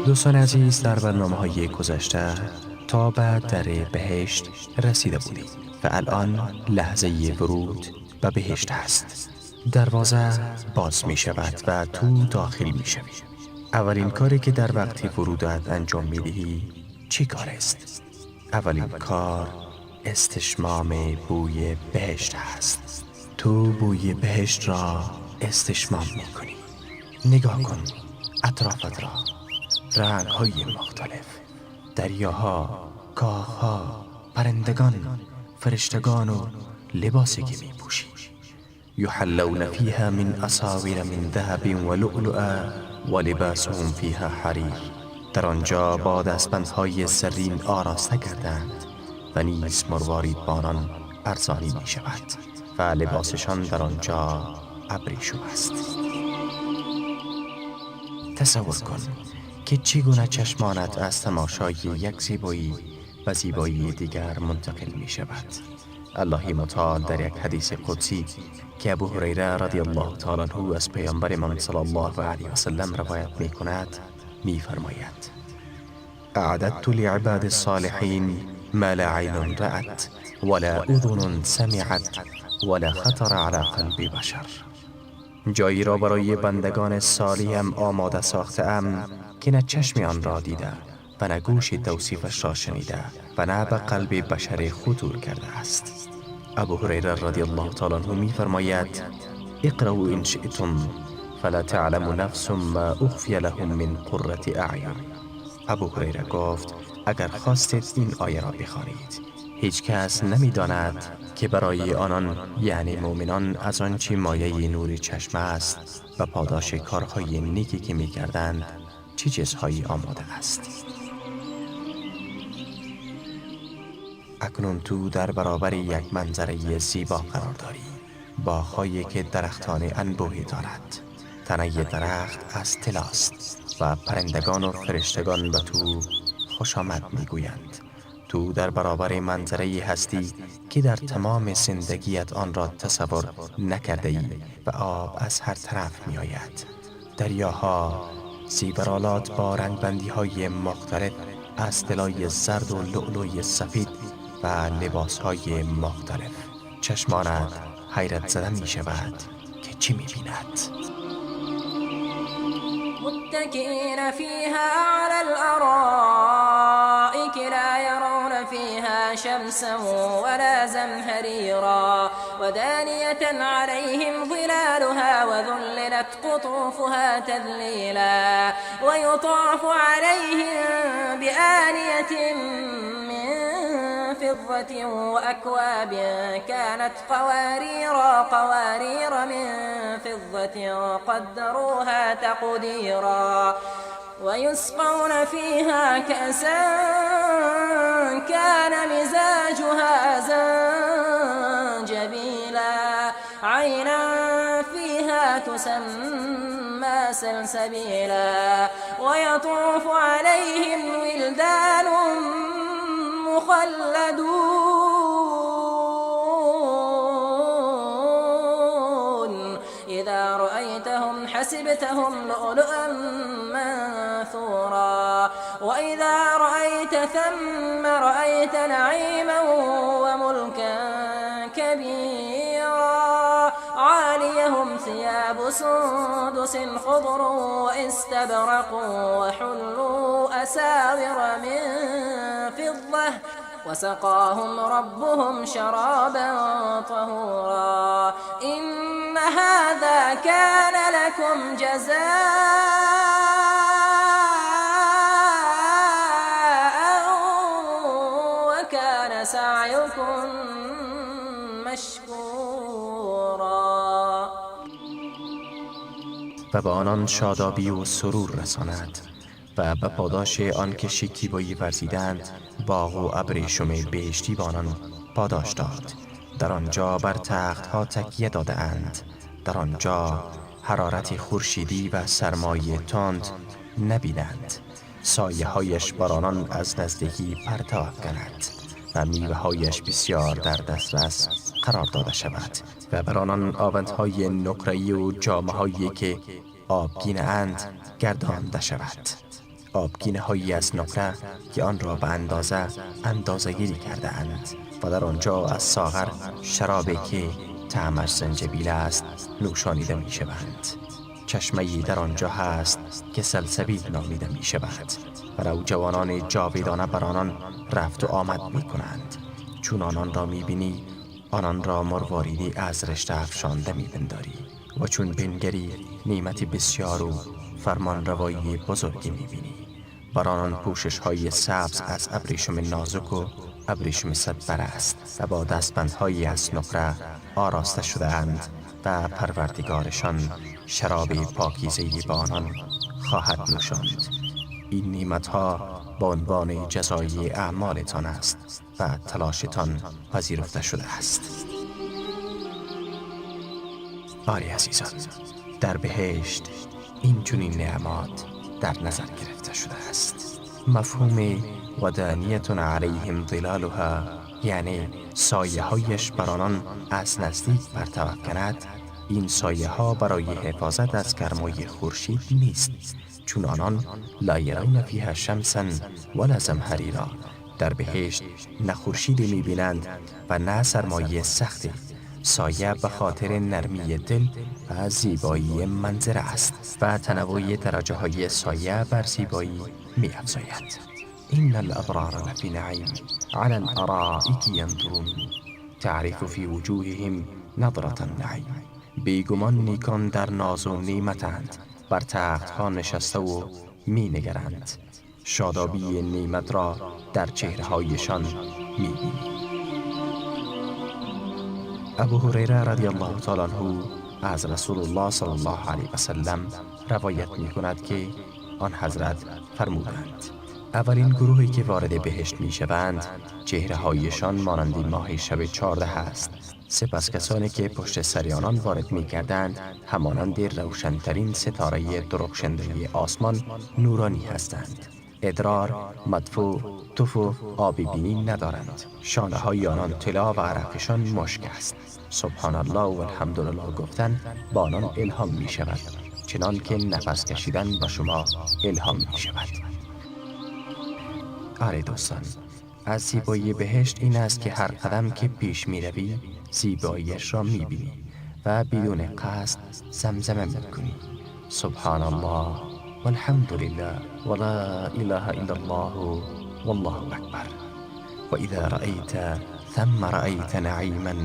دوستان عزیز، در برنامه های گذشته تا به در بهشت رسیده بودیم و الان لحظه ورود به بهشت است. دروازه باز می شود و تو داخل می شوی. اولین کاری که در وقت ورودت انجام می دهی چی کار است؟ اولین کار استشمام بوی بهشت است. تو بوی بهشت را استشمام می کنی. نگاه کن اطرافت را، رنگ های مختلف، دریاها، کاخها، پرندگان، فرشتگان و لباسی که می پوشی. یحلون فیها من اساور من ذهب ولؤلؤا ولباسهم فیها حریر. در آنجا با دستبندهای زرین آراسته کردند و نیز مروارید بانان ارزانی می شود و لباسشان در آنجا ابریشم است. تصور کن که چگونه چشمانت از تماشای یک زیبایی و زیبایی دیگر منتقل می شود. الله متعال در یک حدیث قدسی که ابو هریره رضی الله تعالی عنه از پیامبر من صلی الله علیه و سلم روایت می کند می فرماید: اعددت لعباد الصالحین ما لا عین رأت ولا اذن سمعت ولا خطر على قلب بشر. جایی را برای بندگان صالحم آماده ساخته ام که نه چشم آن را دیده و نه گوش توصیفش را شنیده و نه به قلب بشر خطور کرده است. ابو هریره رضی الله تعالی عنه می فرماید: اقرأوا ان شئتم فلا تعلم نفس ما اخفی لهم من قرة اعین. ابو هریره گفت: اگر خواستید این آیه را بخوانید، هیچ کس نمیداند که برای آنان، یعنی مؤمنان، از آنچه مایه نور چشم است و پاداش کارهای نیکی که میکردند چه چیزهایی آماده است. اکنون تو در برابر یک منظره زیبا قرار داری، باغهایی که درختان انبوهی دارد. تنه درخت از طلاست و پرندگان و فرشتگان به تو خوش آمد میگویند. تو در برابر منظره هستی که در تمام زندگیت آن را تصور نکرده ای و آب از هر طرف می آید. دریاها، زیورآلات با رنگبندی های مختلف از طلای زرد و لؤلؤی سفید و لباس های مختلف. چشمانت حیرت زده می شود که چی می بیند. متكئين فيها على الأرائك لا يرون فيها شمسا ولا زمهريرا ودانية عليهم ظلالها وذللت قطوفها تذليلا ويطاف عليهم بآنية من فضة وأكواب كانت قوارير قوارير من فضة قدروها تقديرا ويسقون فيها كأسا كان مزاجها زنجبيلا عينا فيها تسمى سلسبيلا ويطوف عليهم ولدان مخلدون إذا رأيتهم حسبتهم لؤلؤا منثورا وإذا رأيت ثم رأيت نعيما وملكا كبيرا عاليهم ثياب سندس خضر واستبرق وحلوا أساور من فضة وسقاهم ربهم شرابا طهورا إن هذا كان لكم جزاء وكان سعيكم مشكورا. و به آنان شادابی و سرور رساند و به پاداش آن که شکیبایی ورزیدند باغ و ابریشم بهشتی به آنان پاداش داد. در آنجا بر تختها تکیه داده اند. در آنجا حرارت خورشیدی و سرمای تند نبینند. سایه هایش بر آنان از نزدیکی پرتو افکند و میوه هایش بسیار در دسترس قرار داده شود و بر آنان آوندهای نقره‌ای و جامه هایی که آبگینه اند گردانده شود. آبگینه هایی از نقره که آن را به اندازه گیری کرده اند و در آنجا از ساغر شرابی که طعمش زنجبیل است نوشانیده می شوند. چشمه‌ای در آنجا هست که سلسبیل نامیده می شود و نوجوانان جاویدانه بر آنان رفت و آمد می کنند. چون آنان را می بینی آنان را مرواریدی از رشته افشانده می پنداری و چون بنگری نعمت بسیار و فرمان روایی بزرگی می بینی. بر آنان پوشش های سبز از ابریشم نازک و ابریشم صدبر است و با دستبندهایی از نقره آراسته شده اند و پروردگارشان شراب پاکیزه‌ای به آنان خواهد نوشاند. این نعمت‌ها به عنوان جزای اعمالتان است و تلاشتان پذیرفته شده است. آری عزیزان، در بهشت این چنین نعمات در نظر گرفته شده است. مفهوم ودانیة علیهم ظلالها، یعنی سایه هایش بر آنان از نزدیک پرتو افکند، این سایه ها برای حفاظت از گرمای خورشید نیست، چون آنان لا یرون فیها شمسا ولا زمهریرا. در بهشت نه خورشید میبینند و نه سرمایه سختی. سایه به خاطر نرمی دل و زیبایی منظره است و تنوع درجه های سایه بر زیبایی می افزاید. إن الأبرار لفی نعیم علی الأرائک ینظرون تعرف فی وجوههم نضرة النعیم. بیگمان نیکان در ناز و نعمتند، بر تختها نشسته و می نگرند. شادابی نعمت را در چهره‌هایشان می بینی. ابو هریره رضی الله تعالی عنه از رسول الله صلی الله علیه و سلم روایت می کند که آن حضرت فرمودند: اولین گروهی که وارد بهشت می شوند چهره‌هایشان مانند ماه شب 14 است. سپس کسانی که پشت سر آنان وارد می کردند همانند روشنترین ستاره درخشنده آسمان نورانی هستند. ادرار، مدفوع، تف و آب بینی ندارند. شانه های آنان طلا و عرقشان مشک است. سبحان الله و الحمدلله گفتن با آنان الهام می شود، چنان که نفس کشیدن با شما الهام می شود. آره دوستان، از زیبایی بهشت این است که هر قدم که پیش می روی زیباییش را می بینی و بدون قصد زمزمه می کنی. سبحان الله والحمد لله ولا إله إلا الله والله أكبر. وإذا رأيت ثم رأيت نعيما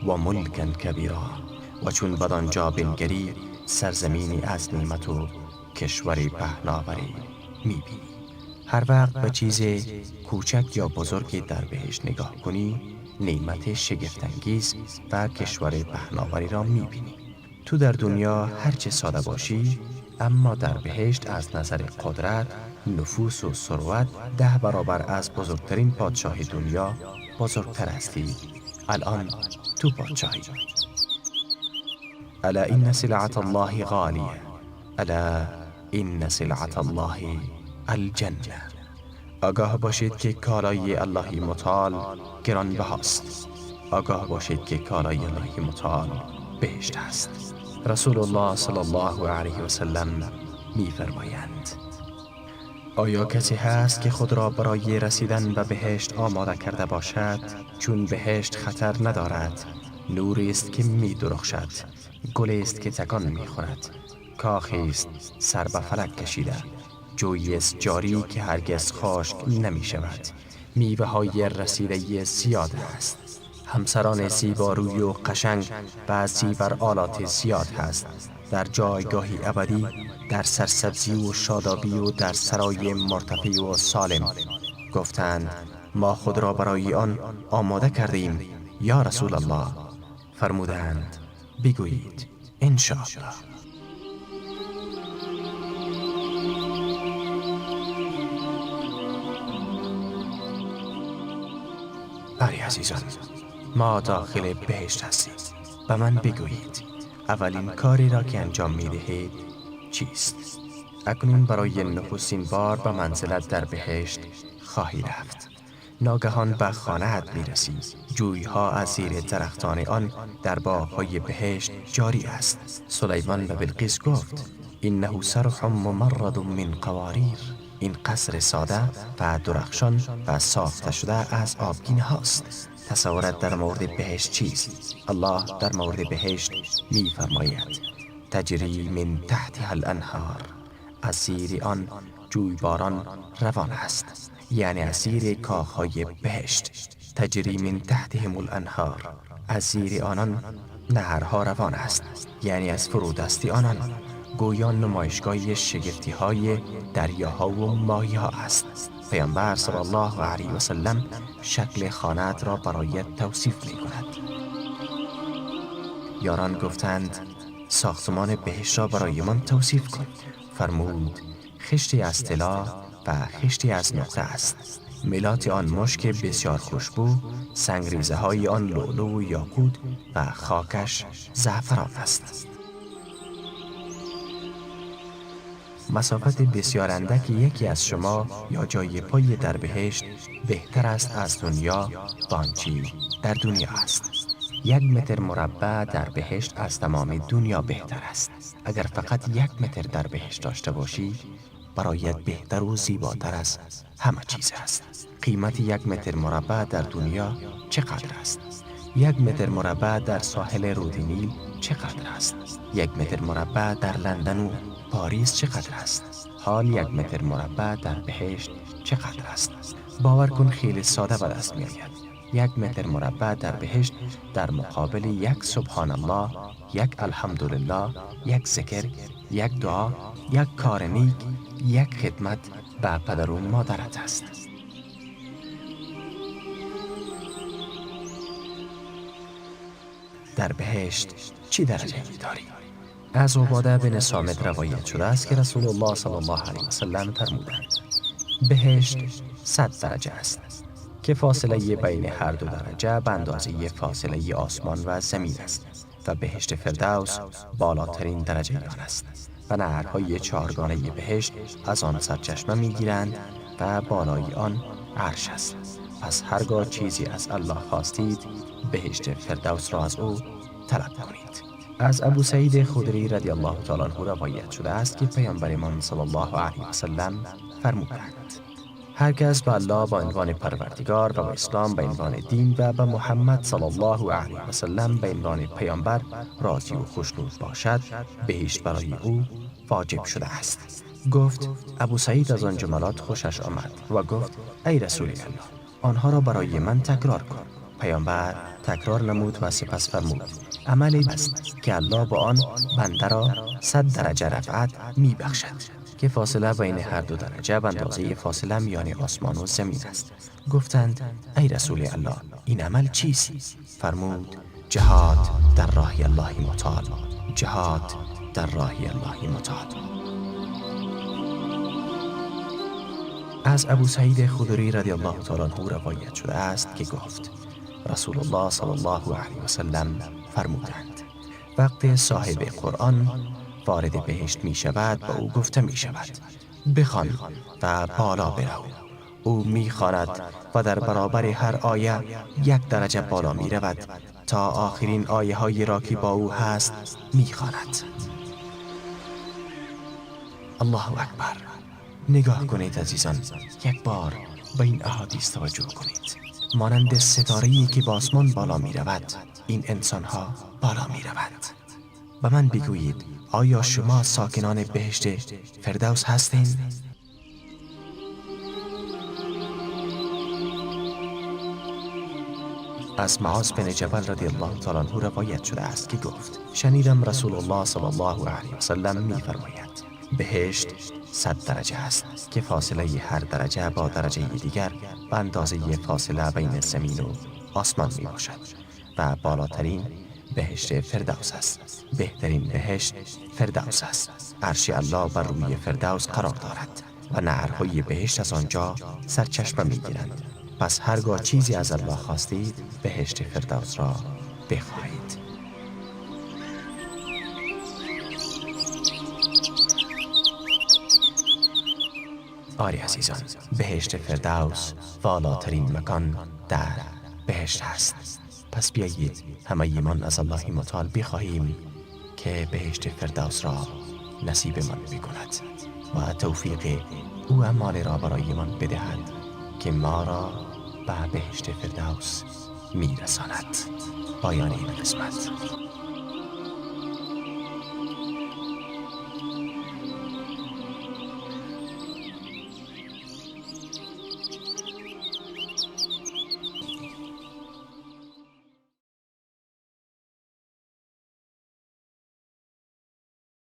وملكا كبيرا. و چون بدانجا بنگری سرزمینی از نعمت و کشور پهناوری میبینی. هر وقت به چیز کوچک یا بزرگی در بهشت نگاه کنی، نعمت شگفت‌انگیز و کشور پهناوری را میبینی. تو در دنیا هرچه ساده باشی، اما در بهشت از نظر قدرت، نفوس و ثروت 10 برابر از بزرگترین پادشاه دنیا بزرگتر هستی. الان تو پادشاهی. الا ان سلعة الله غالیه، الا ان سلعة الله الجنه. آگاه باشید که کالای الله متعال گرانبهاست. آگاه باشید که کالای الله متعال بهشت است. رسول الله صلی الله علیه و سلم می فرمایند: آیا کسی هست که خود را برای رسیدن به بهشت آماده کرده باشد؟ چون بهشت خطر ندارد، نوری است که می درخشد، گل است که تکان می خورد، کاخی است سر به فلک کشیده، جویی است جاری که هرگز خشک نمی شود، میوه های رسیده زیاد است، همسران زیباروی و قشنگ و زیور آلات زیاد هست، در جایگاهی ابدی، در سرسبزی و شادابی و در سرای مرتفع و سالم. گفتند: ما خود را برای آن آماده کردیم یا رسول الله. فرمودند: بگویید ان شاء الله. آری عزیزان، ما داخل بهشت هستیم. به من بگویید اولین کاری را که انجام می دهید چیست؟ اکنون برای نخستین بار به منزلت در بهشت خواهی رفت. ناگهان به خانه‌ات می رسی. جویها از زیر درختان آن در باغ‌های بهشت جاری است. سلیمان به بلقیس گفت: انه صرح ممرد من قواریر. این قصر ساده و درخشان و ساخته شده از آبگینه هاست. تصورت در مورد بهشت چیست؟ الله در مورد بهشت می فرماید تجری من تحتها الانهار، از زیر آن جویباران روان است، یعنی از زیر کاخهای بهشت. تجری من تحتهم الانهار، از زیر آنان نهرها روان است، یعنی از فرودستی آنان. گویا نمایشگاه شگفتی های دریاها و ماهی ها است. پیامبر صلی الله علیه و سلم شکل خانه‌ات را برایت توصیف می کند. یاران گفتند ساختمان بهشت را برای من توصیف کن. فرمود خشتی از طلا و خشتی از نقره است. ملات آن مشک بسیار خوشبو، سنگریزه های آن لؤلؤ و یاقوت و خاکش زعفران است. مسافت بسیار اندک یکی از شما یا جای پای در بهشت بهتر است از دنیا و آنچه در دنیا است. 1 متر مربع در بهشت از تمام دنیا بهتر است. اگر فقط 1 متر در بهشت داشته باشی، برایت بهتر و زیباتر از همه چیز است. قیمت 1 متر مربع در دنیا چقدر است؟ 1 متر مربع در ساحل رود نیل چقدر است؟ 1 متر مربع در لندن و پاریس چقدر است؟ حال 1 متر مربع در بهشت چقدر است؟ باور کن خیلی ساده به دست می آید. 1 متر مربع در بهشت در مقابل 1 سبحان الله، 1 الحمدلله، 1 ذکر، 1 دعا، 1 کار نیک، 1 خدمت به پدر و مادرت است. در بهشت چی درجه داری؟ از عباده بن صامت روایت شده است که رسول الله صلی الله علیه و سلم فرمودند بهشت 100 درجه است که فاصله بین هر دو درجه به اندازه فاصله آسمان و زمین است و بهشت فردوس بالاترین درجه آن است و نهرهای چهارگانه بهشت از آن سرچشمه میگیرند و بالای آن عرش است. پس هرگاه چیزی از الله خواستید بهشت فردوس را از او طلب کنید. از ابو سعید خدری رضی الله تعالی عنه روایت شده است که پیامبرمان صلی الله علیه و سلم فرمودند هر کس به الله به عنوان پروردگار و به اسلام به عنوان دین و به محمد صلی الله علیه و سلم به عنوان پیامبر راضی و خوشنود باشد، بهشت برای او واجب شده است. گفت ابو سعید از آن جملات خوشش آمد و گفت ای رسول الله، آنها را برای من تکرار کن. پیامبر تکرار نمود و سپس فرمود عملی است که الله با آن بنده را 100 درجه رفعت می بخشد که فاصله بین هر دو درجه به اندازه فاصله میان آسمان و زمین است. گفتند ای رسول الله، این عمل چیست؟ فرمود جهاد در راه الله متعال، جهاد در راه الله متعال. از ابو سعید خدری رضی الله تعالی عنه روایت شده است که گفت رسول الله صلی الله علیه و سلم فرمودند وقتی صاحب قرآن وارد بهشت می شود به او گفته می شود بخوان و بالا برو. او می خواند و در برابر هر آیه 1 درجه بالا می رود تا آخرین آیه های را که با او هست می خواند. الله اکبر. نگاه کنید عزیزان، یک بار به این احادیث توجه کنید. مانند ستاره‌ای که به آسمان بالا می رود، این انسانها بالا می روند. به من بگویید آیا شما ساکنان بهشت فردوس هستین؟ از معاذ بن جبل رضی الله تعالی عنه روایت شده است که گفت شنیدم رسول الله صلی الله علیه و سلم می فرماید بهشت 100 درجه است که فاصله هر درجه با درجه دیگر به اندازه فاصله بین زمین و آسمان می باشد و بالاترین بهشت فردوس است. بهترین بهشت فردوس است. عرش الله بر روی فردوس قرار دارد و نهرهای بهشت از آنجا سرچشمه می گیرند. پس هرگاه چیزی از الله خواستید بهشت فردوس را بخواهید. آری عزیزان، بهشت فردوس والاترین مکان در بهشت است. پس بیایید همه ایمان از الله متعال بخواهیم که بهشت فردوس را نصیبمان بکند و توفیق او اعمال را برایمان بدهد که ما را به بهشت فردوس میرساند. پایان این قسمت.